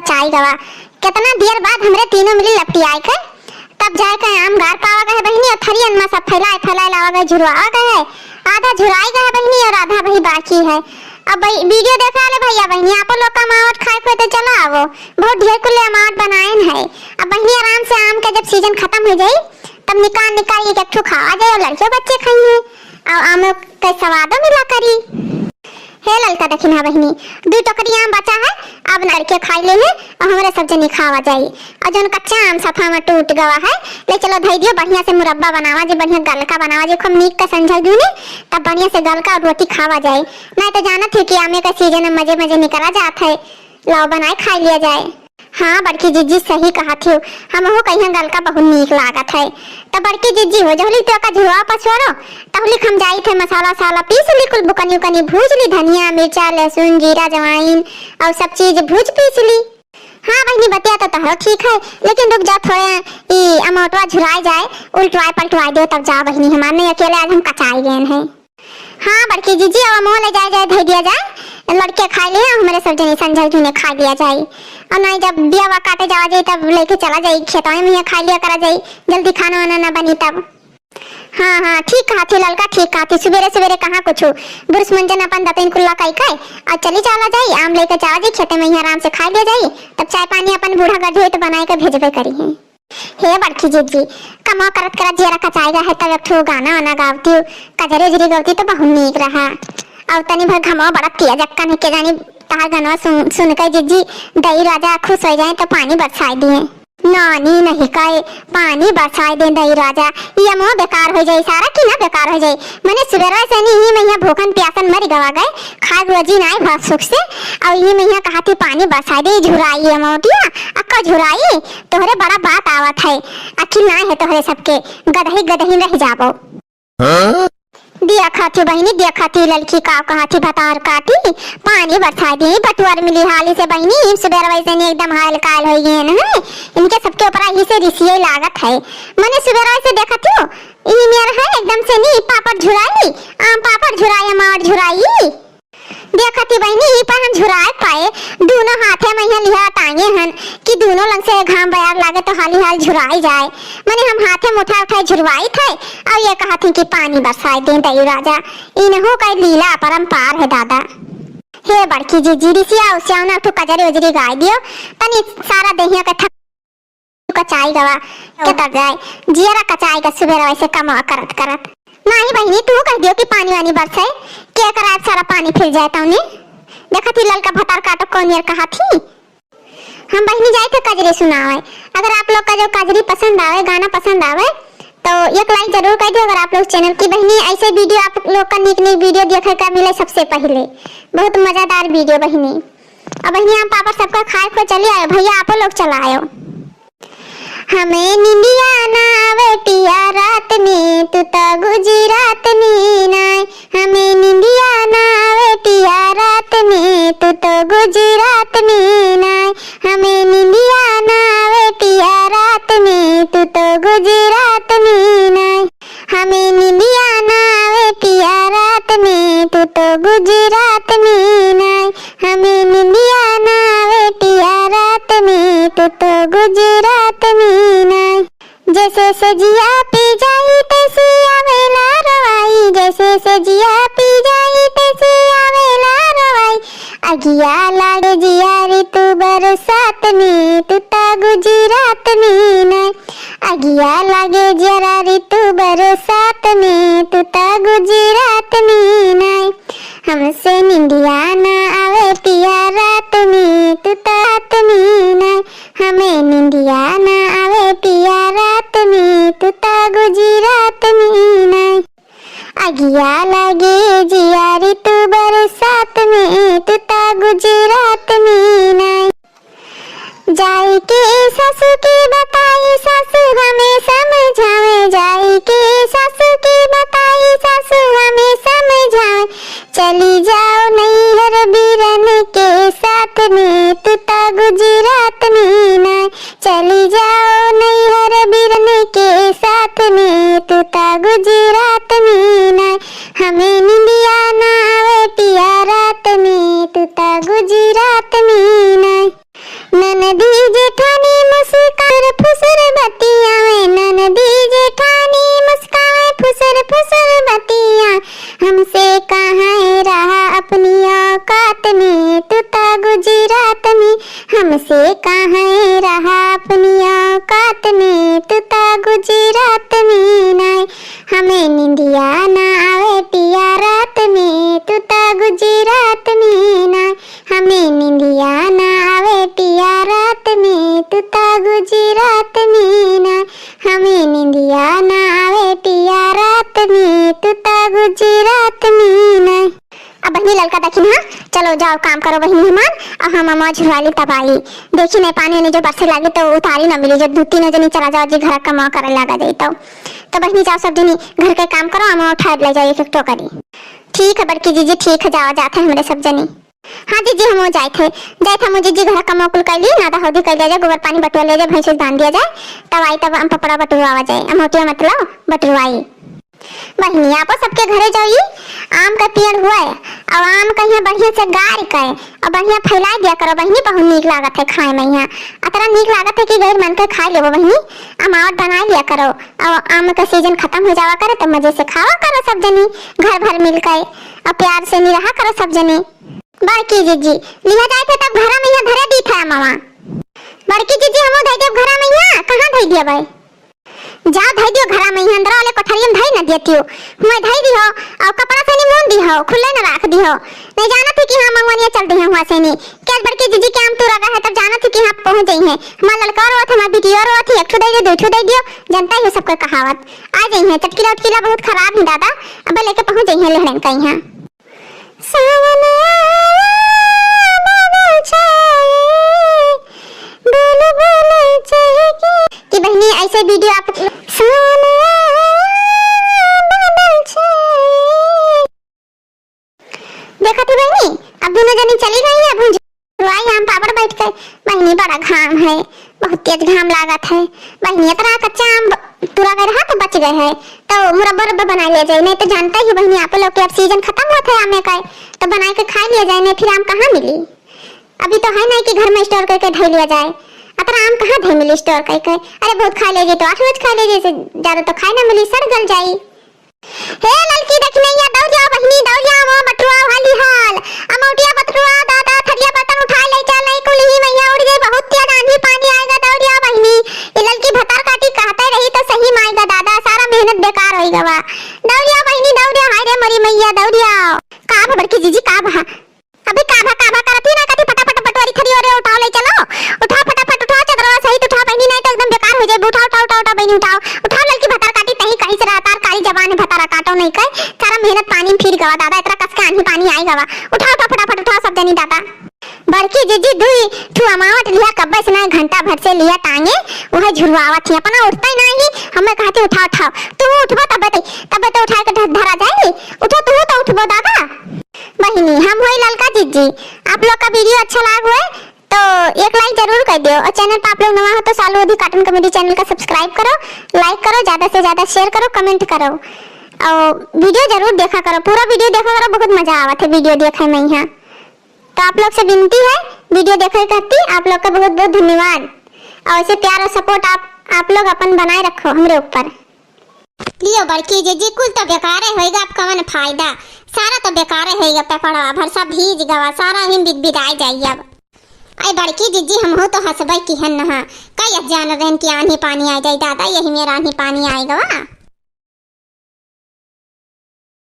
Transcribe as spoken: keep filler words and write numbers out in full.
चाई गवा। केतना देर बाद हमरे तीनों मिली लपटियाई के, तब जाए के आम गार पावा गए बहिनी, और थरियन में सब फैलाए फैलाए लावा गए, झुरवावा गए। आधा झुराई गए बहिनी, और आधा वही बाकी है। अब भाई, video देखा ले भैया बहिनी, आपो लोग का अमावट खाए को तो चला आवो, बहुत ढेर कुल अमावट बनाएन है। अब बहिनी, आराम से आम के जब season खत्म हो जाई, तब निकाल निकाल एक एक ठो खावा जाए, और लड़के बच्चे खाई हैं, और आम के स्वादो मिला करी। हे ललका दखिनहा बहिनी, दुइ टोकरी आम बचा है, अब लड़के खाई ले हैं, और हमरे सब जनी खावा जाई। और जौन कच्चा आम सफा में टूट गवा है, ले चलो धई दियो, बढ़िया से मुरब्बा बनावा जे, बढ़िया गलका बनावा जे, खूब नीक का संझल दूने, तब बढ़िया से गलका और रोटी खावा जाई। नहीं तो जानत है कि आमे का season में मजे मजे निकला जात है, लाओ बनाए खाई लिया जाए। हाँ बड़की जिज्जी, सही कहत हियो, हमहू कहिया गलका बहुत नीक लागत है। तब बड़की जिज्जी हो, जहुली तो का झुआ पछोरो, तहुली हम जाई थे मसाला साला पीस ली, कुल बुकनी उकनी भूज ली, धनिया, मिर्चा, लहसुन, जीरा, जवाइन और सब चीज भूज पीस ली। हाँ बहिनी, बतिया तो तहरो ठीक है, लेकिन रुक जा थोड़े, ई अमौटवा झुराए जाए, उल्टवाए पलटवाए दे, तब जा बहिनी, हमार नहीं अकेले आज हम कचाई गए हैं। हाँ बड़की जिज्जी, अब मोह ले जाए जाए धई दिया जाए, लड़के खाई लिए, हमरे सब जने संझल जुने खाई लिया जाए। और नहीं जब बियावा काटे जावा जाए तब लेके चला जाए खेतवा में, खाई लिया करा जाए, जल्दी खाना वाना ना बनी तब। हाँ हाँ, ठीक कहत ही ललका, ठीक कहत ही। सुबेरे सुबेरे कहाँ कुछ, बुरुस मंजन अपन दतइन कुल्ला कई कई और चली चला जाए, आम लेके चला जाए खेते में, यहाँ आराम से खाई लिया जाए, तब चाय पानी अपन बूढ़ा गरज होई तो बनाए के भेजबे करी है। हे बड़की जिज्जी, कमा करत करत जियरा कचाई गा है, तब एक ठो गाना वाना गावती, कजरी उजरी गावती तो बहुत नीक रहा। और तनी भर घमवा बड़ा तेज अक्कन है, के जानी तहार गनवा सुन, सुन के जिज्जी दई राजा खुश हो जाए तो पानी बरसाई दिए। नानी नहीं कहे पानी बरसाई दे दई राजा, ये अमवा बेकार हो जाई सारा कि ना बेकार हो जाई। मने सुबेरवा से नहीं ही मैं यहाँ भूखन प्यासन मर गवा गए, खाए रोजी ना आए भर सुख से। और ये मैं यहाँ कहा थी पानी बरसाई दे, झुराई ये मोटिया, अक्का झुराई। तोहरे बड़ा बात आवत है, अखिल ना है तोहरे सबके, गदही गदही रह जाबो। हाँ? देखा थी बहिनी, देखा थी ललकी का कहा थी भतार काटी, पानी बरसाई दी, बटुअर मिली हाली से बहिनी, इम सुबेर वैसे नहीं एकदम हायल कायल हो गए हैं। इनके सबके ऊपर ही से रिसिये लागत है। मने सुबेर वैसे देखा थी, ई मेर है एकदम से नी पापड़ झुराई, आम पापड़ झुराई, अमावट झुराई। देखती बहिनी, ई पर हम झुराए पाए, दूनो हाथे में यहाँ लिहा टांगे हन कि दूनो लंग से घाम बयार लागे तो हाली हाल झुराई जाए। मने हम हाथे में उठा उठाए झुरवाई थे, और ये कहा थी कि पानी बरसाए दे दई राजा। इनहू का लीला अपरंपार है दादा। हे बड़की जिज्जी, रिसिया उसिया ना, तू कजरी उजरी गाय दियो, तनी सारा देहिया के थक कचाई गवा, के तर जाए, जियरा कचाई गा सुबेर वैसे कमवा करत करत। नाही बहिनी, तू कह दियो कि पानी वानी बरसे, के कराए सारा पानी फिर जाए तौने। देखा थी ललका भतार काटो कौन यार कहा थी। हम बहिनी जाए थे कजरी सुनावे। अगर आप लोग का जो कजरी पसंद आवे, गाना पसंद आवे, तो एक like जरूर कर दियो। अगर आप लोग channel की बहिनी ऐसे video आप लोग का नीक नीक video देखे का मिले सबसे पहले, बहुत मजेदार video बहिनी। अब बहिनी हम पापड़ सबका खाए को चली आयो, भैया आपो लोग चला आयो। हमें निंदिया ना आवे पिया रात में, तू तो गुजरात में नाय। हमें निंदिया ना आवे पिया रात में, तू तो गुजरात में नाय। हमें निंदिया ना आवे पिया रात में, तू तो गुजरात में नाय। हमें निंदिया ना आवे पिया रात में, तू तो गुजरात में नाय। हमें निंदिया ना आवे पिया रात में, तू तो गुजरात में नाय। जैसे सजिया पी जाई तैसे आवेला रवाई, जैसे सजिया पी जाई तैसे आवेला रवाई। अगिया लागे जिया ऋतु बरसात में, तू ता गुजरात में नाय। अगिया लागे जरा ऋतु बरसात में, तू ता गुजरात में नाय। हमसे निंदिया ना आवे पिया रात में, तू तात में नाय। हमें निंदिया ना आवे पिया रात में, तू ता गुजरात में नाय। अगिया लागे जिया ऋतु बरसात में, तू ता गुजरात में नाय। जाई के सासू के बताई, सासू हमें समझावे। जाई के सासू के बताई, सासू हमें समझावे। चली जाओ नैहर बीरन के साथ में, तू ता गुजरात में नाय। चली जाओ नैहर बीरन के साथ में, तू ता गुजरात में नाय। हमें निंदिया ना आवे पिया रात में, तू ता गुजरात में नाय। नन हमसे काहे रहा अपनी औकात में, तू ता गुजरात में नाय। हमें निंदिया ना आवे पिया रात में, तू ता गुजरात में नाय। हमें निंदिया ना आवे पिया रात में, तू ता गुजरात में नाय। हमें निंदिया ना आवे पिया रात में, तू ता गुजरात में नाय। अब बहिनी ललका देखिन, हाँ, चलो जाओ काम करो बहिनी हमार, अब हम अमवा झुरवा ली तब आई। देखी नहीं पानी वानी जो बरसे लागे तो उतारी ना मिली, जब दू तीन जनी चला जाओ जी घर का कमवा करे लागा जाई तो। तो बहिनी जाओ सब जनी घर के काम करो, अमवा उठा ले जाओ एक एक टोकरी। ठीक है बड़की जीजी, ठीक है, जाओ जात है हमरे सब जनी। हाँ जीजी, हम जाइत है, जाइत हम जीजी घर का कमवा कुल कर ली, नादा हौदी कर लिया जाए, गोबर पानी बटुआ लिया जाए, भैंस उस बांध दिया जाए, तब आई तब हम पपड़ा बटुरवा जाए, अमौटिया मतलब बटुरवाई। बहिनी, आपो सबके घरे जाई, आम का पेड़ हुए, और आम का यहाँ बढ़िया से गार के, और बढ़िया फैला दिया करो बहिनी, बहुत नीक लागत है खाए में यहाँ। अतरा नीक लागत है कि गैर मन के खा लेबो बहिनी, अमावट बना लिया करो, और आम का सीजन खत्म हो जावा करे तो मजे से खावा करो सब जनी, घर भर मिल के, और प्यार से निरहा करो सब जनी। बड़की जीजी, लिहा जाए थे तब घरा में यहाँ धरे दी था अमवा। बड़की जीजी, हमो धई देब घरा में यहाँ, कहाँ धई दिया भाई? जाओ धई दियो घरा में, अंदर वाले कोठरिया में धई न दियतियो। हुआ धई दिहो, और कपड़ा से नहीं मूंद दिहो, खुले न राख दिहो। नहीं जानत ही कि हाँ मंगवनिया चल दिहे हुआ से नहीं। क्या बड़की जीजी के आम तूरा गए है, तब जानत ही कि हाँ पहुँच जाई है। हमार ललका रोत, हमार बिटिया रोत ही, एक ठो दे दियो, दो ठो दे दियो, जनता ही सबके कहावत। आ जाई है, चटकीला उटकीला बहुत खराब ही दादा, अब लेके पहुँच जाई है लेहड़न का यहाँ। सावन आया, बादल छाए, बुलबुल चहके। कि बहिनी, ऐसे वीडियो आप सावन आया, बादल छाए। देखा थी बहिनी, अब दोनों जनी चली गई है, अब हम झुरवाई आम पापड़ बैठ के। बहिनी, बड़ा घाम है, बहुत तेज घाम लागत है। बहिनी, इतना कच्चा आम ब-, तुरा गए रहा तो बच गए है, तो मुरब्बा उरब्बा बना लिया जाए, नहीं तो जानता ही बहिनी आप लोग के अब सीजन खत्म होत है आमे का, तो बनाए के खा लिया जाए, नहीं फिर आम कहाँ मिली? अभी तो है नहीं कि घर में स्टोर करके धई लिया जाए। अतरा आम कहाँ धई मिली स्टोर करके? अरे बहुत खा लीजिए तो आठ रोज खा लीजिए, से ज्यादा तो खाए ना मिली, सड़ गल जाई। हे ललकी दखिनैया, दौड़ जाओ बहिनी, दौड़ जाओ, वो बटुआ हाली हाल। अमौटिया बटुआ, दादा, थरिया बर्तन उठा ले चल, नहीं कुल ही मैया उड़ जाए, बहुत तेज आंधी पानी आएगा, दौड़ जाओ बहिनी। ये ललकी भतार काटी कहते रही तो सही में आएगा दादा, सारा मेहनत बेकार होई गवा। दौड़ जाओ बहिनी, दौड़ जाओ, हाय रे मोरी मैया, दौड़ जाओ। का भा बड़की जीजी, का भा? अबे का भा, का भा करत ही ना, कथी फटाफट बटोरी थरी ओरे उठाओ, ले चलो, उठाओ फटाफट, उठाओ चदरवा सहित उठाओ बहिनी, नहीं तो एकदम बेकार हो जाए। उठाओ, उठाओ, उठाओ, उठाओ बहिनी, उठाओ, उठाओ ललकी भतार काटी, तही कहीं से रहतार काली जबान है भतारा काटो नहीं कहे, सारा मेहनत पानी में फिर गवा दादा, इतना कस के आंधी पानी आई गवा, उठाओ, उठाओ फटाफट, उठाओ सब जनी दादा। बड़की जीजी दुई ठू अमावट लिया, कब्बे से ना घंटा भर से लिया टांगे, वह झुरवावत ही, अपना उठता ही नहीं, हमें कहती उठाओ, उठाओ, तू उठबो तबे तो, तबे तो उठा के धरा जाए, उठो तू तो उठबो दादा। बहिनी, हम होई ललका जीजी। आप लोग का वीडियो अच्छा लाग होए तो एक लाइक जरूर कर दियो, और चैनल पर आप लोग नवा हो तो सालू अवधी कार्टून कॉमेडी चैनल का सब्सक्राइब करो, लाइक करो, ज्यादा से ज्यादा शेयर करो, कमेंट करो, और वीडियो जरूर देखा करो, पूरा वीडियो देखा करो, बहुत मजा आवत है वीडियो देखे में यहाँ। तो आप लोग से विनती है, वीडियो देखे खातिर आप लोग का बहुत बहुत धन्यवाद, और ऐसे प्यार और सपोर्ट आप आप लोग अपन बनाए रखो हमरे ऊपर। लियो बड़की जीजी, कुल तो बेकारे होइगा, अब कवन फायदा, सारा तो बेकारे होइगा, पेपड़वा भर सब भीज गवा, सारा ही बिद बिदाई जाई अब। आई बड़की जीजी, हमहू तो हंसबे किहन नहा, कई जान रहन कि आंधी पानी आ जाई दादा, यही मेरा आंधी पानी आए गवा।